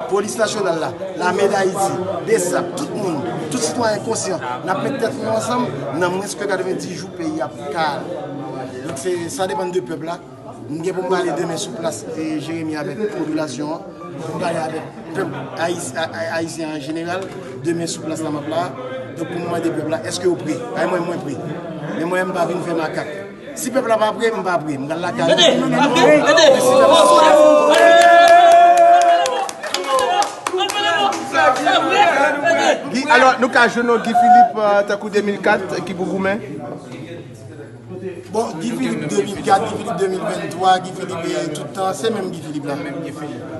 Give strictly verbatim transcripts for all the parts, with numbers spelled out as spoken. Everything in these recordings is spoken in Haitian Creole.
Polis nasyonal la, Lame d Ayiti, BSAP, tout moun, tout sitwayen konsyan, n ap met tèt nou ansanm, nan mwens ke katrevenndis jou peyi a ap ka ale. Donk se, sa depann de pèp la. M gen pou m pale demen sou plas e Jeremi avèk popilasyon an, pou m pale avèk pèp ayis- a- a- ayisyen an jeneral, demen sou plas la m ap la, donk pou m mande pèp la, èske yo pre? Ay mwen, mwen pre. Men mwen, m pa vin fè makak. Si pèp la pa pre, m pa pre. M pral lakay mwen. Guy, alò, nou ka jwenn yon Guy Philippe, euh, tankou de mil kat ki pou goumen? Bon, Guy Philippe de mil kat, Guy Philippe de mil venntwa, Guy Philippe, eh, tout tan, se menm Guy Philippe la.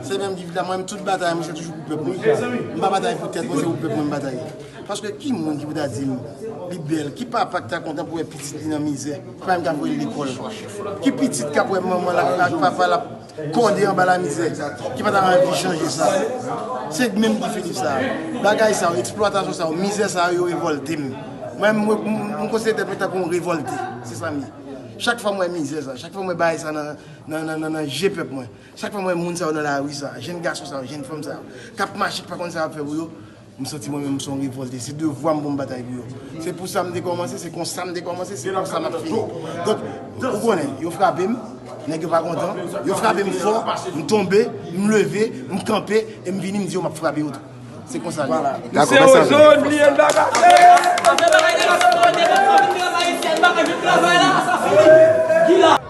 Se menm Guy Philippe la. Mwen, tout batay mwen, se toujou pou pèp mwen. M pa batay pou tèt mwen, se pou pèp mwen m batay. Paske ki moun ki pou ta di m li bèl? Ki papa ki ta kontan pou wè pitit li nan mizè? Ki pa menm ka voye l lekòl? Ki pitit k ap wè manman l ak papa l ap kòde anba lamizè, ki pa ta anvi chanje sa? Se menm Guy Philippe sa. Bagay sa yo, eksplwatasyon sa yo, mizè sa yo, yo revòlte m. Mwen, m, m, m konsidere tèt mwen tankou yon revòlte. Se sa m ye. Chak fwa m wè mizè sa, chak fwa m wè bagay sa nan, nan, nan, nan, nan je pèp mwen, chak fwa m wè moun sa yo nan lari sa, jenn gason sa yo, jenn fanm sa yo, k ap mache, k pa konn sa y ap fè pou yo, m santi mwen menm m se yon revòlte. Se devwa m pou m batay pou yo. Se pou sa m te kòmanse, se konsa m te kòmanse, se konsa m ap fini. Donk, ou konnen, yo frape m, nèg yo pa kontan, yo frape m fò, m tonbe, m leve, m kanpe, e m vini, m di yo m ap frape yo tou. Se konsa l ye. Dakò, mèsi anpil.